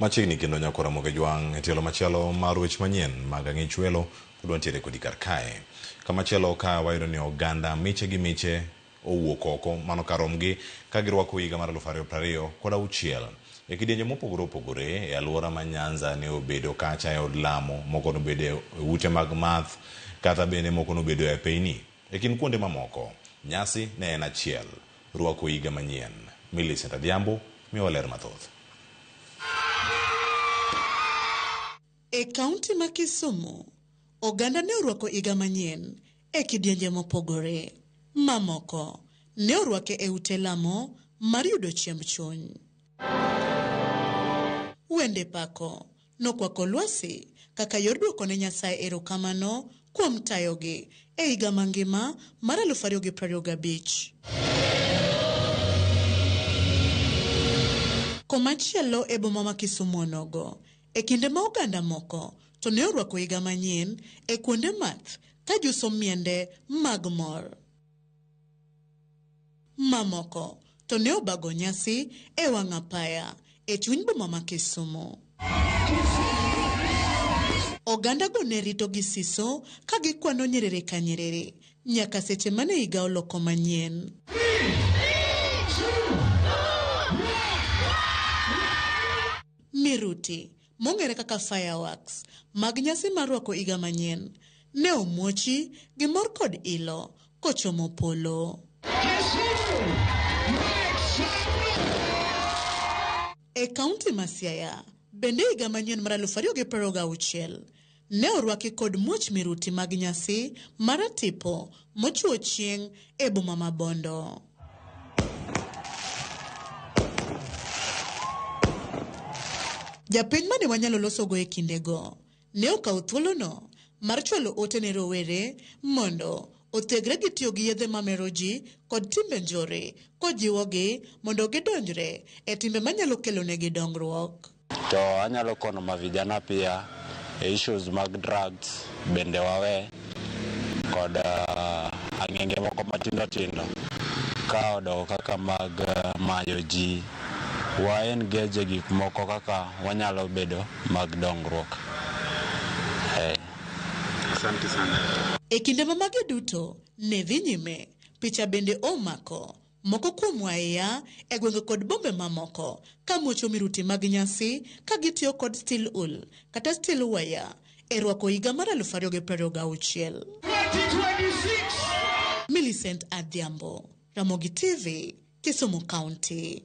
Machiegni kendo nyako Ramogi Jwang' e tielo machielo mar weche manyien mag ang'ich welo pod wantiere kodi kar kae. Kamachielo ka wayudo ni oganda miche gi miche owuok oko mano kar romgi ka girwako higa mar 2026. E kidienje mopogore opogore e alwora ma Nyanza ne obedo kacha e od lamo, moko nobedo e ute mag math, kata bende moko nobedo e apeyni. E kind kuonde mamoko, nyasi ne en achiel, rwako higa manyien. Millicent Adhiambo miyowa ler mathoth. E kaunti ma Kisumu, oganda ne orwako higa manyien e kidienje mopogore. Mamoko ne orwake e ute lamo mar yudo chiemb chuny. Wende pako nokwako lwasi kaka yor dwoko ne Nyasaye erokamano kuom tayogi e higa mangima mar 2025. Komachielo e boma ma Kisumu onogo, e kinde ma oganda moko to ne orwako higa manyien e kuonde math ka juso miende mag mor. Mamoko to ne obago nyasi e wang' apaya e chuny boma ma Kisumu. Oganda go ne rito gi siso ka gikwano nyiriri ka nyiriri nyaka seche mane higa oloko manyien. Miruti, mong'ere kaka fireworks, mag nyasi mar rwako higa manyien ne omuochi gi mor kod ilo kochomo polo. E kaunti ma Siaya, bende higa manyien mar 2026 ne orwaki kod muoch miruti mag nyasi mar tipo mochuo chieng' e boma ma Bondo. Japiny mane wanyalo losogo e kindego ne okawo thuolono mar chwalo ote ne rowere mondo othegre gi tiyo gi yedhe mamero ji kod timbe njore kojiwogi mondo gidonjre e timbe manyalo kelonegi dongruok. To anyalo kono mavijana pia e issues mag drugs bende wawe kod ang'enge moko matindo tindo ka odoko kaka mag mayo ji wa engage e gik moko kaka wanyalo bedo mag dongruok. Asante sana. E kinde ma magi duto ne dhi nyime, picha bende omako moko kuom waiya e gwenge kod bombe mamoko ka muocho miruti mag nyasi ka gitiyo kod steel wool kata steel wire e rwako higa mar 2026. Millicent Adhiambo, Ramogi TV, Kisumu County.